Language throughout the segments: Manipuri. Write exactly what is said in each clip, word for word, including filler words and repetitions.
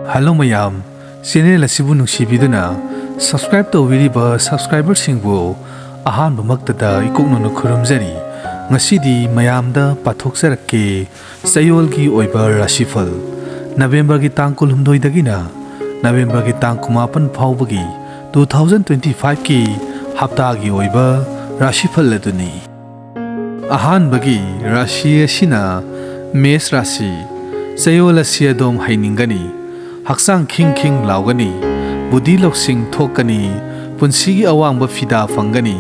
ꯍꯜꯂꯣ ꯃꯌꯥꯝ, ꯆꯦꯅꯦꯜ ꯑꯁꯤꯕꯨ ꯅꯨꯡꯁꯤꯕꯤꯗꯨꯅ ꯁꯕꯁꯀ꯭ꯔꯥꯏꯕ ꯇꯧꯕꯤꯔꯤꯕ ꯁꯕꯁꯀ꯭ꯔꯥꯏꯕꯔꯁꯤꯡꯕꯨ ꯑꯍꯥꯟꯕꯃꯛꯇꯗ ꯏꯀꯣꯛꯅꯅ ꯈꯨꯔꯨꯝꯖꯔꯤ꯫ ꯉꯁꯤꯗꯤ ꯃꯌꯥꯝꯗ ꯄꯥꯊꯣꯛꯆꯔꯛꯀꯦ ꯆꯌꯣꯜꯒꯤ ꯑꯣꯏꯕ ꯔꯥꯁꯤꯐꯜ꯫ ꯅꯕꯦꯝꯕꯔꯒꯤ ꯇꯥꯡ ꯀꯨꯟꯍꯨꯝꯗꯣꯏꯗꯒꯤꯅ ꯅꯕꯦꯝꯕꯔꯒꯤ ꯇꯥꯡ ꯀꯨꯟꯃꯥꯄꯟ ꯐꯥꯎꯕꯒꯤ ꯇꯨ ꯊꯥꯎꯖꯟ ꯇ꯭ꯋꯦꯟꯇꯤ ꯐꯥꯏꯚꯀꯤ ꯍꯞꯇꯥꯒꯤ ꯑꯣꯏꯕ ꯔꯥꯁꯤꯐꯜ ꯑꯗꯨꯅꯤ꯫ ꯑꯍꯥꯟꯕꯒꯤ ꯔꯥꯁꯤ ꯑꯁꯤꯅ ꯃꯦꯁ ꯔꯥꯁꯤ꯫ ꯆꯌꯣꯜ ꯑꯁꯤ ꯑꯗꯣꯝ ꯍꯩꯅꯤꯡꯒꯅꯤ, ꯍꯛꯆꯥꯡ ꯈꯤꯡ ꯈꯤꯡ ꯂꯥꯎꯒꯅꯤ, ꯕꯨꯙꯤ ꯂꯧꯁꯤꯡ ꯊꯣꯛꯀꯅꯤ, ꯄꯨꯟꯁꯤꯒꯤ ꯑꯋꯥꯡꯕ ꯐꯤꯗꯥ ꯐꯪꯒꯅꯤ,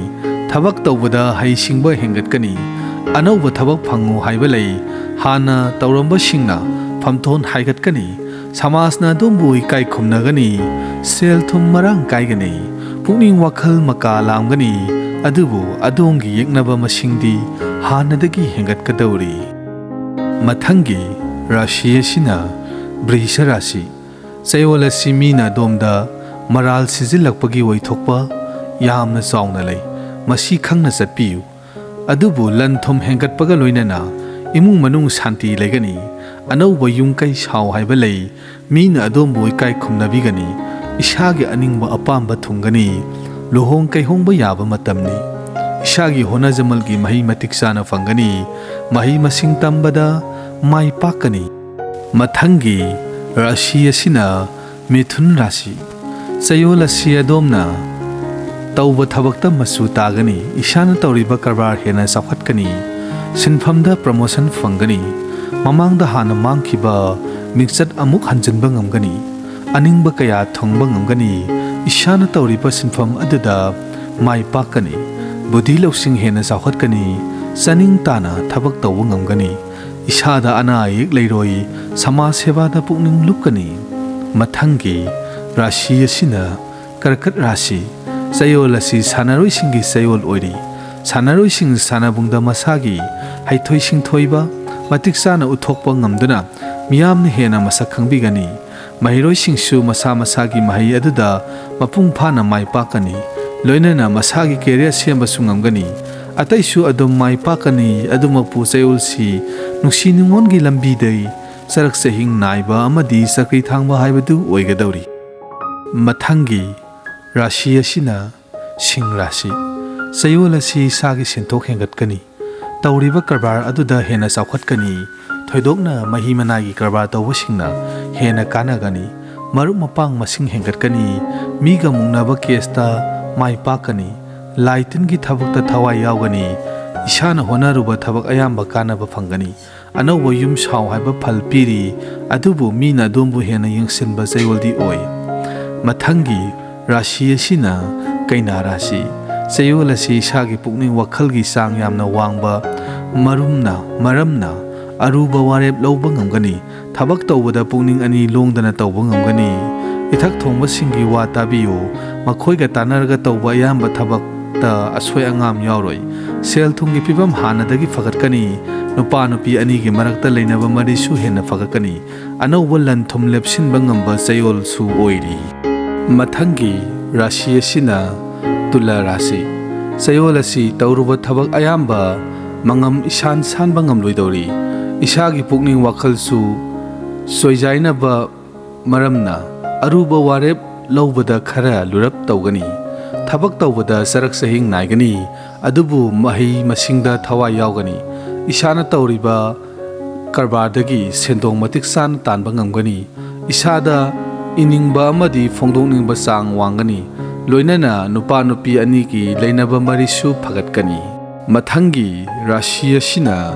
ꯊꯕꯛ ꯇꯧꯕꯗ ꯍꯩꯁꯤꯡꯕ ꯍꯦꯟꯒꯠꯀꯅꯤ, ꯑꯅꯧꯕ ꯊꯕꯛ ꯐꯪꯉꯨ ꯍꯥꯏꯕ ꯂꯩ, ꯍꯥꯟꯅ ꯇꯧꯔꯝꯕꯁꯤꯡꯅ ꯐꯝꯊꯣꯟ ꯍꯥꯏꯒꯠꯀꯅꯤ, ꯁꯃꯥꯖꯅ ꯑꯗꯣꯝꯕꯨ ꯏꯀꯥꯏ ꯈꯨꯝꯅꯒꯅꯤ, ꯁꯦꯜ ꯊꯨꯝ ꯃꯔꯥꯡ ꯀꯥꯏꯒꯅꯤ, ꯄꯨꯛꯅꯤꯡ ꯋꯥꯈꯜ ꯃꯀꯥ ꯂꯥꯝꯒꯅꯤ, ꯑꯗꯨꯕꯨ ꯑꯗꯣꯝꯒꯤ ꯌꯦꯛꯅꯕ ꯃꯁꯤꯡꯗꯤ ꯍꯥꯟꯅꯗꯒꯤ ꯍꯦꯟꯒꯠꯀꯗꯧꯔꯤ꯫ ꯃꯊꯪꯒꯤ ꯔꯥꯁꯤ ꯑꯁꯤꯅ ꯕ꯭ꯔꯤꯁ ꯔꯥꯁꯤ꯫ ꯆꯌꯣꯜ ꯑꯁꯤ ꯃꯤꯅ ꯑꯗꯣꯝꯗ ꯃꯔꯥꯜ ꯁꯤꯖꯤꯜꯂꯛꯄꯒꯤ ꯑꯣꯏꯊꯣꯛꯄ ꯌꯥꯝꯅ ꯆꯥꯎꯅ ꯂꯩ꯫ ꯃꯁꯤ ꯈꯪꯅ ꯆꯠꯄꯤꯌꯨ꯫ ꯑꯗꯨꯕꯨ ꯂꯟ ꯊꯨꯝ ꯍꯦꯟꯒꯠꯄꯒ ꯂꯣꯏꯅꯅ ꯏꯃꯨꯡ ꯃꯅꯨꯡ ꯁꯥꯟꯇꯤ ꯂꯩꯒꯅꯤ꯫ ꯑꯅꯧꯕ ꯌꯨꯝ ꯀꯩ ꯁꯥꯎ ꯍꯥꯏꯕ ꯂꯩ꯫ ꯃꯤꯅ ꯑꯗꯣꯝꯕꯨ ꯏꯀꯥꯏ ꯈꯨꯝꯅꯕꯤꯒꯅꯤ꯫ ꯏꯁꯥꯒꯤ ꯑꯅꯤꯡꯕ ꯑꯄꯥꯝꯕ ꯊꯨꯡꯒꯅꯤ꯫ ꯂꯨꯍꯣꯡ ꯀꯩꯍꯣꯡꯕ ꯌꯥꯕ ꯃꯇꯝꯅꯤ꯫ ꯏꯁꯥꯒꯤ ꯍꯣꯠꯅꯖꯃꯜꯒꯤ ꯃꯍꯩ ꯃꯇꯤꯛ ꯆꯥꯅ ꯐꯪꯒꯅꯤ꯫ ꯃꯍꯩ ꯃꯁꯤꯡ ꯇꯝꯕꯗ ꯃꯥꯏ ꯄꯥꯛꯀꯅꯤ꯫ ꯃꯊꯪꯒꯤ ꯔꯥꯁꯤ ꯑꯁꯤꯅ ꯃꯤꯊꯨꯟ ꯔꯥꯁꯤ꯫ ꯆꯌꯣꯜ ꯑꯁꯤ ꯑꯗꯣꯝꯅ ꯇꯧꯕ ꯊꯕꯛꯇ ꯃꯆꯨ ꯇꯥꯒꯅꯤ꯫ ꯏꯁꯥꯅ ꯇꯧꯔꯤꯕ ꯀꯔꯕꯥꯔ ꯍꯦꯟꯅ ꯆꯥꯎꯈꯠꯀꯅꯤ꯫ ꯁꯤꯟꯐꯝꯗ ꯄ꯭ꯔꯃꯣꯁꯟ ꯐꯪꯒꯅꯤ꯫ ꯃꯃꯥꯡꯗ ꯍꯥꯟꯅ ꯃꯥꯡꯈꯤꯕ ꯃꯤꯡꯆꯠ ꯑꯃꯨꯛ ꯍꯟꯖꯤꯟꯕ ꯉꯝꯒꯅꯤ꯫ ꯑꯅꯤꯡꯕ ꯀꯌꯥ ꯊꯨꯡꯕ ꯉꯝꯒꯅꯤ꯫ ꯏꯁꯥꯅ ꯇꯧꯔꯤꯕ ꯁꯤꯟꯐꯝ ꯑꯗꯨꯗ ꯃꯥꯏ ꯄꯥꯛꯀꯅꯤ꯫ ꯕꯨꯙꯤ ꯂꯧꯁꯤꯡ ꯍꯦꯟꯅ ꯆꯥꯎꯈꯠꯀꯅꯤ꯫ ꯆꯥꯅꯤꯡ ꯇꯥꯅ ꯊꯕꯛ ꯇꯧꯕ ꯉꯝꯒꯅꯤ꯫ ꯏꯁꯥꯗ ꯑꯅꯥ ꯑꯌꯦꯛ ꯂꯩꯔꯣꯏ꯫ ꯁꯃꯥꯖ ꯁꯦꯕꯥꯗ ꯄꯨꯛꯅꯤꯡ ꯂꯨꯞꯀꯅꯤ꯫ ꯃꯊꯪꯒꯤ ꯔꯥꯁꯤ ꯑꯁꯤꯅ ꯀꯔꯀꯠ ꯔꯥꯁꯤ꯫ ꯆꯌꯣꯜ ꯑꯁꯤ ꯁꯥꯟꯅꯔꯣꯏꯁꯤꯡꯒꯤ ꯆꯌꯣꯜ ꯑꯣꯏꯔꯤ꯫ ꯁꯥꯟꯅꯔꯣꯏꯁꯤꯡ ꯁꯥꯟꯅꯕꯨꯡꯗ ꯃꯁꯥꯒꯤ ꯍꯩꯊꯣꯏ ꯁꯤꯡꯊꯣꯏꯕ ꯃꯇꯤꯛ ꯆꯥꯅ ꯎꯠꯊꯣꯛꯄ ꯉꯝꯗꯨꯅ ꯃꯤꯌꯥꯝꯅ ꯍꯦꯟꯅ ꯃꯁꯛ ꯈꯪꯕꯤꯒꯅꯤ꯫ ꯃꯍꯩꯔꯣꯏꯁꯤꯡꯁꯨ ꯃꯁꯥ ꯃꯁꯥꯒꯤ ꯃꯍꯩ ꯑꯗꯨꯗ ꯃꯄꯨꯡ ꯐꯥꯅ ꯃꯥꯏ ꯄꯥꯛꯀꯅꯤ꯫ ꯂꯣꯏꯅꯅ ꯃꯁꯥꯒꯤ ꯀꯦꯔꯤꯌꯔ ꯁꯦꯝꯕꯁꯨ ꯉꯝꯒꯅꯤ꯫ ꯑꯇꯩꯁꯨ ꯑꯗꯨꯝ ꯃꯥꯏ ꯄꯥꯛꯀꯅꯤ꯫ ꯑꯗꯨꯃꯛꯄꯨ ꯆꯌꯣꯜꯁꯤ ꯅꯨꯡꯁꯤ ꯅꯨꯡꯉꯣꯟꯒꯤ ꯂꯝꯕꯤꯗꯩ ꯆꯔꯛ ꯆꯍꯤꯡ ꯅꯥꯏꯕ ꯑꯃꯗꯤ ꯆꯀ꯭ꯔꯤ ꯊꯥꯡꯕ ꯍꯥꯏꯕꯗꯨ ꯑꯣꯏꯒꯗꯧꯔꯤ꯫ ꯃꯊꯪꯒꯤ ꯔꯥꯁꯤ ꯑꯁꯤꯅ ꯁꯤꯡ ꯔꯥꯁꯤ꯫ ꯆꯌꯣꯜ ꯑꯁꯤ ꯏꯁꯥꯒꯤ ꯁꯦꯟꯊꯣꯛ ꯍꯦꯟꯒꯠꯀꯅꯤ꯫ ꯇꯧꯔꯤꯕ ꯀꯔꯕꯥꯔ ꯑꯗꯨꯗ ꯍꯦꯟꯅ ꯆꯥꯎꯈꯠꯀꯅꯤ꯫ ꯊꯣꯏꯗꯣꯛꯅ ꯃꯍꯤ ꯃꯅꯥꯏꯒꯤ ꯀꯔꯕꯥꯔ ꯇꯧꯕꯁꯤꯡꯅ ꯍꯦꯟꯅ ꯀꯥꯟꯅꯒꯅꯤ꯫ ꯃꯔꯨꯞ ꯃꯄꯥꯡ ꯃꯁꯤꯡ ꯍꯦꯟꯒꯠꯀꯅꯤ꯫ ꯃꯤꯒ ꯃꯨꯛꯅꯕ ꯀꯦꯁꯇ ꯃꯥꯏ ꯄꯥꯛꯀꯅꯤ꯫ ꯂꯥꯏ ꯇꯤꯟꯒꯤ ꯊꯕꯛꯇ ꯊꯋꯥꯏ ꯌꯥꯎꯒꯅꯤ꯫ ꯏꯁꯥꯅ ꯍꯣꯠꯅꯔꯨꯕ ꯊꯕꯛ ꯑꯌꯥꯝꯕ ꯀꯥꯟꯅꯕ ꯐꯪꯒꯅꯤ꯫ ꯑꯅꯧꯕ ꯌꯨꯝ ꯁꯥꯎ ꯍꯥꯏꯕ ꯐꯜ ꯄꯤꯔꯤ, ꯑꯗꯨꯕꯨ ꯃꯤꯅ ꯑꯗꯣꯝꯕꯨ ꯍꯦꯟꯅ ꯌꯦꯡꯁꯤꯟꯕ ꯆꯌꯣꯜꯗꯤ ꯑꯣꯏ꯫ ꯃꯊꯪꯒꯤ ꯔꯥꯁꯤ ꯑꯁꯤꯅ ꯀꯩꯅꯥ ꯔꯥꯁꯤ꯫ ꯆꯌꯣꯜ ꯑꯁꯤ ꯏꯁꯥꯒꯤ ꯄꯨꯛꯅꯤꯡ ꯋꯥꯈꯜꯒꯤ ꯆꯥꯡ ꯌꯥꯝꯅ ꯋꯥꯡꯕ ꯃꯔꯨꯝꯅ ꯃꯔꯝꯅ ꯑꯔꯨꯕ ꯋꯥꯔꯦꯞ ꯂꯧꯕ ꯉꯝꯒꯅꯤ꯫ ꯊꯕꯛ ꯇꯧꯕꯗ ꯄꯨꯛꯅꯤꯡ ꯑꯅꯤ ꯂꯣꯡꯗꯅ ꯇꯧꯕ ꯉꯝꯒꯅꯤ꯫ ꯏꯊꯛ ꯊꯣꯡꯕꯁꯤꯡꯒꯤ ꯋꯥ ꯇꯥꯕꯤꯌꯨ꯫ ꯃꯈꯣꯏꯒ ꯇꯥꯟꯅꯔꯒ ꯇꯧꯕ ꯑꯌꯥꯝꯕ ꯊꯕꯛꯇ ꯑꯁꯣꯏ ꯑꯉꯥꯝ ꯌꯥꯎꯔꯣꯏ꯫ ꯁꯦꯜ ꯊꯨꯝꯒꯤ ꯐꯤꯕꯝ ꯍꯥꯟꯅꯗꯒꯤ ꯐꯒꯠꯀꯅꯤ꯫ ꯅꯨꯄꯥ ꯅꯨꯄꯤ ꯑꯅꯤꯒꯤ ꯃꯔꯛꯇ ꯂꯩꯅꯕ ꯃꯔꯤꯁꯨ ꯍꯦꯟꯅ ꯐꯒꯠꯀꯅꯤ꯫ ꯑꯅꯧꯕ ꯂꯟ ꯊꯨꯝ ꯂꯦꯞꯁꯤꯟꯕ ꯉꯝꯕ ꯆꯌꯣꯜꯁꯨ ꯑꯣꯏꯔꯤ꯫ ꯃꯊꯪꯒꯤ ꯔꯥꯁꯤ ꯑꯁꯤꯅ ꯇꯨꯂꯥ ꯔꯥꯁꯤ꯫ ꯆꯌꯣꯜ ꯑꯁꯤ ꯇꯧꯔꯨꯕ ꯊꯕꯛ ꯑꯌꯥꯝꯕ ꯃꯉꯝ ꯏꯁꯥꯟ ꯁꯥꯟꯕ ꯉꯝꯂꯣꯏꯗꯧꯔꯤ꯫ ꯏꯁꯥꯒꯤ ꯄꯨꯛꯅꯤꯡ ꯋꯥꯈꯜꯁꯨ ꯁꯣꯏꯖꯥꯏꯅꯕ ꯃꯔꯝꯅ ꯑꯔꯨꯕ ꯋꯥꯔꯦꯞ ꯂꯧꯕꯗ ꯈꯔ ꯂꯨꯔꯞ ꯇꯧꯒꯅꯤ꯫ ꯊꯕꯛ ꯇꯧꯕꯗ ꯆꯔꯛ ꯆꯍꯤꯡ ꯅꯥꯏꯒꯅꯤ, ꯑꯗꯨꯕꯨ ꯃꯍꯩ ꯃꯁꯤꯡꯗ ꯊꯋꯥꯏ ꯌꯥꯎꯒꯅꯤ꯫ ꯏꯁꯥꯅ ꯇꯧꯔꯤꯕ ꯀꯔꯕꯥꯔꯗꯒꯤ ꯁꯦꯟꯗꯣꯡ ꯃꯇꯤꯛ ꯆꯥꯅ ꯇꯥꯟꯕ ꯉꯝꯒꯅꯤ꯫ ꯏꯁꯥꯗ ꯏꯅꯤꯡꯕ ꯑꯃꯗꯤ ꯐꯣꯡꯗꯣꯛꯅꯤꯡꯕ ꯆꯥꯡ ꯋꯥꯡꯒꯅꯤ꯫ ꯂꯣꯏꯅꯅ ꯅꯨꯄꯥ ꯅꯨꯄꯤ ꯑꯅꯤꯒꯤ ꯂꯩꯅꯕ ꯃꯔꯤꯁꯨ ꯐꯒꯠꯀꯅꯤ꯫ ꯃꯊꯪꯒꯤ ꯔꯥꯁꯤ ꯑꯁꯤꯅ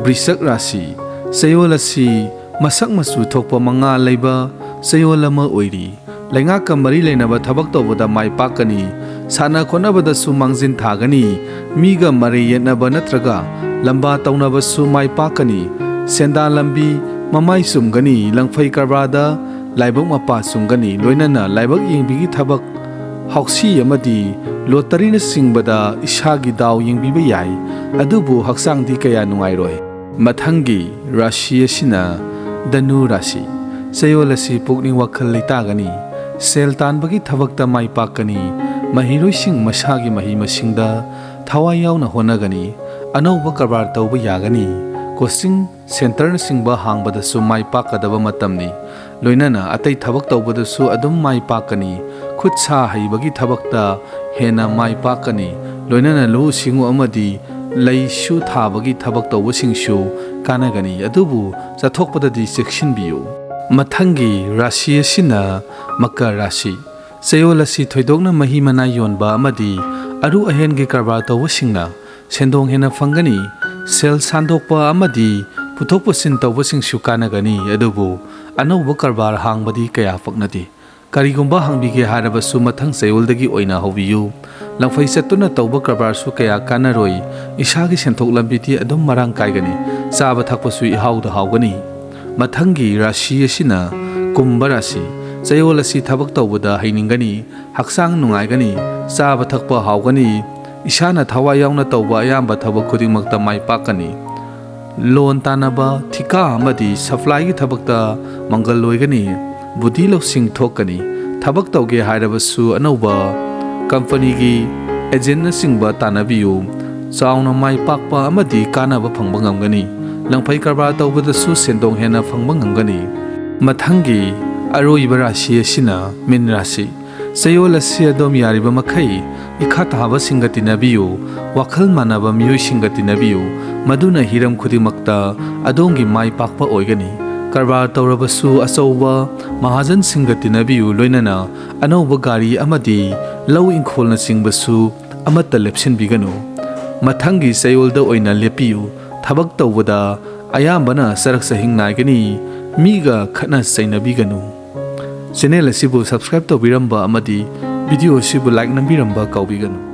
ꯕ꯭ꯔꯤꯁꯛ ꯔꯥꯁꯤ꯫ ꯆꯌꯣꯜ ꯑꯁꯤ ꯃꯁꯛ ꯃꯆꯨ ꯊꯣꯛꯄ ꯃꯉꯥ ꯂꯩꯕ ꯆꯌꯣꯜ ꯑꯃ ꯑꯣꯏꯔꯤ꯫ ꯂꯩꯉꯥꯛꯀ ꯃꯔꯤ ꯂꯩꯅꯕ ꯊꯕꯛ ꯇꯧꯕꯗ ꯃꯥꯏ ꯄꯥꯛꯀꯅꯤ꯫ ꯁꯥꯟꯅ ꯈꯣꯠꯅꯕꯗꯁꯨ ꯃꯥꯡꯖꯤꯟ ꯊꯥꯒꯅꯤ꯫ ꯃꯤꯒ ꯃꯔꯩ ꯌꯦꯠꯅꯕ ꯅꯠꯇ꯭ꯔꯒ ꯂꯝꯕꯥ ꯇꯧꯅꯕꯁꯨ ꯃꯥꯏ ꯄꯥꯛꯀꯅꯤ꯫ ꯁꯦꯟꯗꯥꯟ ꯂꯝꯕꯤ ꯃꯃꯥꯏ ꯆꯨꯝꯒꯅꯤ꯫ ꯂꯪꯐꯩ ꯀꯔꯕꯥꯔꯗ ꯂꯥꯏꯕꯛ ꯃꯄꯥ ꯆꯨꯝꯒꯅꯤ꯫ ꯂꯣꯏꯅꯅ ꯂꯥꯏꯕꯛ ꯌꯦꯡꯕꯤꯒꯤ ꯊꯕꯛ, ꯍꯥꯎꯁꯤ ꯑꯃꯗꯤ ꯂꯣꯇꯔꯤꯅꯆꯤꯡꯕꯗ ꯏꯁꯥꯒꯤ ꯗꯥꯎ ꯌꯦꯡꯕꯤꯕ ꯌꯥꯏ, ꯑꯗꯨꯕꯨ ꯍꯛꯆꯥꯡꯗꯤ ꯀꯌꯥ ꯅꯨꯡꯉꯥꯏꯔꯣꯏ꯫ ꯃꯊꯪꯒꯤ ꯔꯥꯁꯤ ꯑꯁꯤꯅ ꯙꯅꯨ ꯔꯥꯁꯤ꯫ ꯆꯌꯣꯜ ꯑꯁꯤ ꯄꯨꯛꯅꯤꯡ ꯋꯥꯈꯜ ꯂꯩꯇꯥꯒꯅꯤ꯫ ꯁꯦꯜ ꯇꯥꯟꯕꯒꯤ ꯊꯕꯛꯇ ꯃꯥꯏ ꯄꯥꯛꯀꯅꯤ꯫ ꯃꯍꯩꯔꯣꯏꯁꯤꯡ ꯃꯁꯥꯒꯤ ꯃꯍꯩ ꯃꯁꯤꯡꯗ ꯊꯋꯥꯏ ꯌꯥꯎꯅ ꯍꯣꯠꯅꯒꯅꯤ꯫ ꯑꯅꯧꯕ ꯀꯔꯕꯥꯔ ꯇꯧꯕ ꯌꯥꯒꯅꯤ꯫ ꯀꯣꯆꯤꯡ ꯁꯦꯟꯇꯔꯅꯆꯤꯡꯕ ꯍꯥꯡꯕꯗꯁꯨ ꯃꯥꯏ ꯄꯥꯛꯀꯗꯕ ꯃꯇꯝꯅꯤ꯫ ꯂꯣꯏꯅꯅ ꯑꯇꯩ ꯊꯕꯛ ꯇꯧꯕꯗꯁꯨ ꯑꯗꯨꯝ ꯃꯥꯏ ꯄꯥꯛꯀꯅꯤ꯫ ꯈꯨꯠ ꯁꯥ ꯍꯩꯕꯒꯤ ꯊꯕꯛꯇ ꯍꯦꯟꯅ ꯃꯥꯏ ꯄꯥꯛꯀꯅꯤ꯫ ꯂꯣꯏꯅꯅ ꯂꯧꯎ ꯁꯤꯡꯎ ꯑꯃꯗꯤ ꯂꯩꯁꯨ ꯊꯥꯕꯒꯤ ꯊꯕꯛ ꯇꯧꯕꯁꯤꯡꯁꯨ ꯀꯥꯟꯅꯒꯅꯤ꯫ ꯑꯗꯨꯕꯨ ꯆꯠꯊꯣꯛꯄꯗꯗꯤ ꯆꯦꯛꯁꯤꯟꯕꯤꯌꯨ꯫ ꯃꯊꯪꯒꯤ ꯔꯥꯁꯤ ꯑꯁꯤꯅ ꯃꯀꯔ ꯔꯥꯁꯤ꯫ ꯆꯌꯣꯜ ꯑꯁꯤ ꯊꯣꯏꯗꯣꯛꯅ ꯃꯍꯤ ꯃꯅꯥꯏ ꯌꯣꯟꯕ ꯑꯃꯗꯤ ꯑꯔꯨ ꯑꯍꯦꯟꯒꯤ ꯀꯔꯕꯥꯔ ꯇꯧꯕꯁꯤꯡꯅ ꯁꯦꯟꯗꯣꯡ ꯍꯦꯟꯅ ꯐꯪꯒꯅꯤ꯫ ꯁꯦꯜ ꯁꯥꯟꯗꯣꯛꯄ ꯑꯃꯗꯤ ꯄꯨꯊꯣꯛ ꯄꯨꯁꯤꯟ ꯇꯧꯕꯁꯤꯡꯁꯨ ꯀꯥꯟꯅꯒꯅꯤ, ꯑꯗꯨꯕꯨ ꯑꯅꯧꯕ ꯀꯔꯕꯥꯔ ꯍꯥꯡꯕꯗꯤ ꯀꯌꯥ ꯄꯛꯅꯗꯦ꯫ ꯀꯔꯤꯒꯨꯝꯕ ꯍꯥꯡꯕꯤꯒꯦ ꯍꯥꯏꯔꯕꯁꯨ ꯃꯊꯪ ꯆꯌꯣꯜꯗꯒꯤ ꯑꯣꯏꯅ ꯍꯧꯕꯤꯌꯨ꯫ ꯂꯪꯐꯩ ꯆꯠꯇꯨꯅ ꯇꯧꯕ ꯀꯔꯕꯥꯔꯁꯨ ꯀꯌꯥ ꯀꯥꯟꯅꯔꯣꯏ꯫ ꯏꯁꯥꯒꯤ ꯁꯦꯟꯊꯣꯛ ꯂꯝꯕꯤꯗꯤ ꯑꯗꯨꯝ ꯃꯔꯥꯡ ꯀꯥꯏꯒꯅꯤ꯫ ꯆꯥꯕ ꯊꯛꯄꯁꯨ ꯏꯍꯥꯎꯗ ꯍꯥꯎꯒꯅꯤ꯫ ꯃꯊꯪꯒꯤ ꯔꯥꯁꯤ ꯑꯁꯤꯅ ꯀꯨꯝꯚ ꯔꯥꯁꯤ꯫ ꯆꯌꯣꯜ ꯑꯁꯤ ꯊꯕꯛ ꯇꯧꯕꯗ ꯍꯩꯅꯤꯡꯒꯅꯤ, ꯍꯛꯆꯥꯡ ꯅꯨꯡꯉꯥꯏꯒꯅꯤ, ꯆꯥꯕ ꯊꯛꯄ ꯍꯥꯎꯒꯅꯤ, ꯏꯁꯥꯅ ꯊꯋꯥꯏ ꯌꯥꯎꯅ ꯇꯧꯕ ꯑꯌꯥꯝꯕ ꯊꯕꯛ ꯈꯨꯗꯤꯡꯃꯛꯇ ꯃꯥꯏ ꯄꯥꯛꯀꯅꯤ꯫ ꯂꯣꯟ ꯇꯥꯟꯅꯕ, ꯊꯤꯀꯥ ꯑꯃꯗꯤ ꯁꯄ꯭ꯂꯥꯏꯒꯤ ꯊꯕꯛꯇ ꯃꯪꯒꯜ ꯑꯣꯏꯒꯅꯤ꯫ ꯕꯨꯙꯤ ꯂꯧꯁꯤꯡ ꯊꯣꯛꯀꯅꯤ꯫ ꯊꯕꯛ ꯇꯧꯒꯦ ꯍꯥꯏꯔꯕꯁꯨ ꯑꯅꯧꯕ ꯀꯝꯄꯅꯤꯒꯤ ꯑꯦꯖꯦꯟꯅꯆꯤꯡꯕ ꯇꯥꯟꯅꯕꯤꯌꯨ꯫ ꯆꯥꯎꯅ ꯃꯥꯏ ꯄꯥꯛꯄ ꯑꯃꯗꯤ ꯀꯥꯟꯅꯕ ꯐꯪꯕ ꯉꯝꯒꯅꯤ꯫ ꯂꯪꯐꯩ ꯀꯔꯕꯥꯔ ꯇꯧꯕꯗꯁꯨ ꯁꯦꯟꯗꯣꯡ ꯍꯦꯟꯅ ꯐꯪꯕ ꯉꯝꯒꯅꯤ꯫ ꯃꯊꯪꯒꯤ ꯑꯔꯣꯏꯕ ꯔꯥꯁꯤ ꯑꯁꯤꯅ ꯃꯤꯟ ꯔꯥꯁꯤ꯫ ꯆꯌꯣꯜ ꯑꯁꯤ ꯑꯗꯣꯝ ꯌꯥꯔꯤꯕ ꯃꯈꯩ ꯏꯈꯥ ꯊꯥꯕꯁꯤꯡꯒ ꯇꯤꯟꯅꯕꯤꯌꯨ꯫ ꯋꯥꯈꯜ ꯃꯥꯟꯅꯕ ꯃꯤꯑꯣꯏꯁꯤꯡꯒ ꯇꯤꯟꯅꯕꯤꯌꯨ꯫ ꯃꯗꯨꯅ ꯍꯤꯔꯝ ꯈꯨꯗꯤꯡꯃꯛꯇ ꯑꯗꯣꯝꯒꯤ ꯃꯥꯏ ꯄꯥꯛꯄ ꯑꯣꯏꯒꯅꯤ꯫ ꯀꯔꯕꯥꯔ ꯇꯧꯔꯕꯁꯨ ꯑꯆꯧꯕ ꯃꯍꯥꯖꯟꯁꯤꯡꯒ ꯇꯤꯟꯅꯕꯤꯌꯨ, ꯂꯣꯏꯅꯅ ꯑꯅꯧꯕ ꯒꯥꯔꯤ ꯑꯃꯗꯤ ꯂꯧ ꯏꯪꯈꯣꯜꯅꯆꯤꯡꯕꯁꯨ ꯑꯃꯠꯇ ꯂꯦꯞꯁꯤꯟꯕꯤꯒꯅꯨ꯫ ꯃꯊꯪꯒꯤ ꯆꯌꯣꯜꯗ ꯑꯣꯏꯅ ꯂꯦꯞꯄꯤꯌꯨ꯫ ꯊꯕꯛ ꯇꯧꯕꯗ ꯑꯌꯥꯝꯕꯅ ꯆꯔꯛ ꯆꯍꯤꯡ ꯅꯥꯏꯒꯅꯤ꯫ ꯃꯤꯒ ꯈꯠꯅ ꯆꯩꯅꯕꯤꯒꯅꯨ꯫ ꯆꯦꯅꯦꯜ ꯑꯁꯤꯕꯨ subscribe ꯇꯧꯕꯤꯔꯝꯕ ꯑꯃꯗꯤ video ꯑꯁꯤꯕꯨ like ꯅꯝꯕꯤꯔꯝꯕ ꯀꯥꯎꯕꯤꯒꯅꯨ꯫